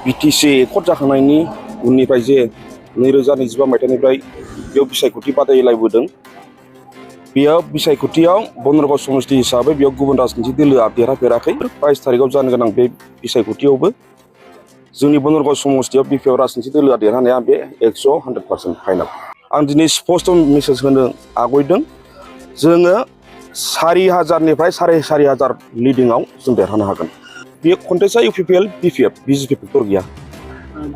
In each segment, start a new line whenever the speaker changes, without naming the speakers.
BTC यख'थ जाखांनायनि उननिफ्राय जे 2025 मायथाइनिफ्राय बेयाव बिसायख'थि बादायलायबोदों। बेयाव बिसायख'थियाव बनरग समस्ति हिसाबै बेयाव गुबुन राजनीति दोलोआ देरहाफेराखै। 22 तारिखआव जानो गोनां बे बिसायख'थियावबो जोंनि बनरग समस्तियाव बिपिएफ राजनीति दोलोआ देरहानाया बे 100% फाइनाल। आं दिनै स्पष्ट मेसेज होनो आगयदों, जोङो 4000 निफ्राय 4500 लिडिंआव जों देरहानो हागोन। बे कन्टेस्टआ इउपिपिएल बिपिएफ बिजेपि फेक्टर गैया।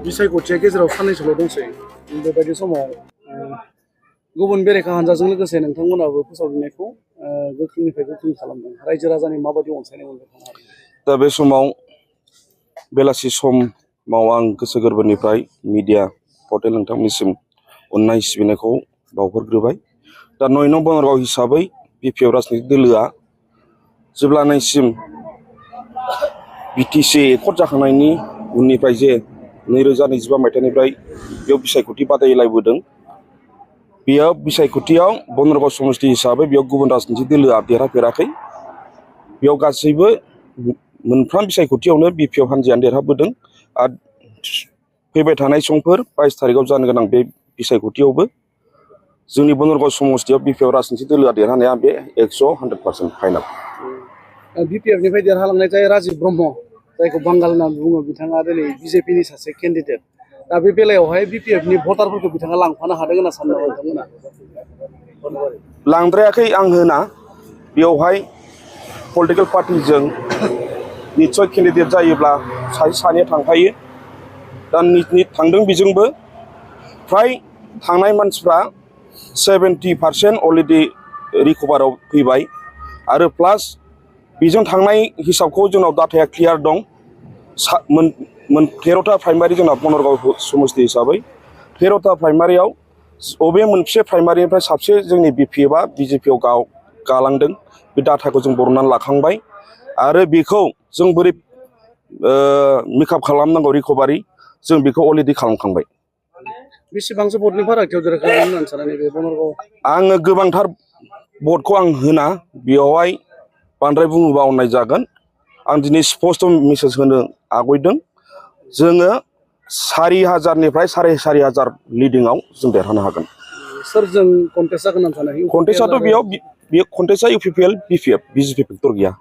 बिसायख'थिया गेजेराव साननैसोल' दंसै। बेबायदि समाव गुबुन बेरेखा हानजाजों लोगोसे नोंथांमोनाबो फोसावदिंनायखौ गोख्रोंनिफ्राय गोख्रों खालामदों। रायजो राजानि माबायदि अनसायनाय मोनबाय थानो हादों?
दा बे समाव बेलासि समाव आं गोसो गोरबोनिफ्राय मिडिया पर्टेल नोंथांमोननिसिम अननाय सिबिनायखौ बावहरग्रोबाय। दा 9 नं बनरगाव हिसाबै बिपिएफ राजनीति दोलोआ जेब्लानायसिम बिटिसि यख'थ जाखांनायनि उननिफ्राय जे 2025 मायथाइनिफ्राय बेयाव बिसायख'थि बादायलायबोदों। बेयाव बिसायख'थियाव बनरग समस्ति हिसाबै बेयाव गुबुन राजनीति दोलोआ देरहाफेराखै। बेयाव गासैबो मोनफ्राम बिसायख'थियावनो बिपिएफ हान्जायानो देरहाबोदों। आरो फैबाय थानाय समफोर 22 तारिखआव जानो गोनां बे बिसायख'थियावबो जोंनि बनरग समस्तियाव बिपिएफ राजनीति दोलोआ देरहानाया बे 100% फाइनाल।
बिपिएफनिफ्राय देरहालांनाय जाय राजिब ब्रह्म, जायखौ बांगाल होनना बुङो, बिथाङा दिनै बिजेपिनि सासे केन्डिडेट। दा बे बेलायावहाय बिपिएफनि भटारफोरखौ बिथाङा लांफानो हादों होनना सानो नामा नोंथांमोना?
लांद्रायाखै आं होना। बेवहाय पलिटिकेल पार्टिजों निस्सय केन्डिडेट जायोब्ला सासे सानैया थांफायो। दा थांदों बेजोंबो फ्राय थांनाय मानसिफ्रा 70% अलरेडि रिकभाराव फैबाय। आरो प्लास बेजों थांनाय हिसाबखौ जोंनाव डाटाया क्लियार दं। 13टा प्राइमारि जोंना बनरगाव समस्ति हिसाबै 13टा प्राइमारियाव बबे मोनसे प्राइमारिनिफ्राय साबसे जोंनि बिपिएफआ बिजेपिआव गालांदों बे डाटाखौ जों बरननानै लाखांबाय। आरो बेखौ जों बोरै मेकआप खालामनांगौ रिकभारि जों बेखौ अलरेडि खालामखांबाय।
बेसेबांसो भटनि फारागथियाव देरहागोन होननानै सानो नैबे बनरगाव?
आङो गोबांथार भटखौ आं होना, बेवहाय बांद्राय बुङोबा अननाय जागोन। आं दिनै स्पष्ट मेसेज होनो आगयदों, जोङो 4000 निफ्राय 4500 लिडिंआव जों देरहानो हागोन।
सोरजों कन्टेस्ट जागोन होननानै सानो?
कन्टेस्टआथ' बेयाव कन्टेस्टआ इउपिपिएल बिपिएफ बिजेपि फेक्टर गैया।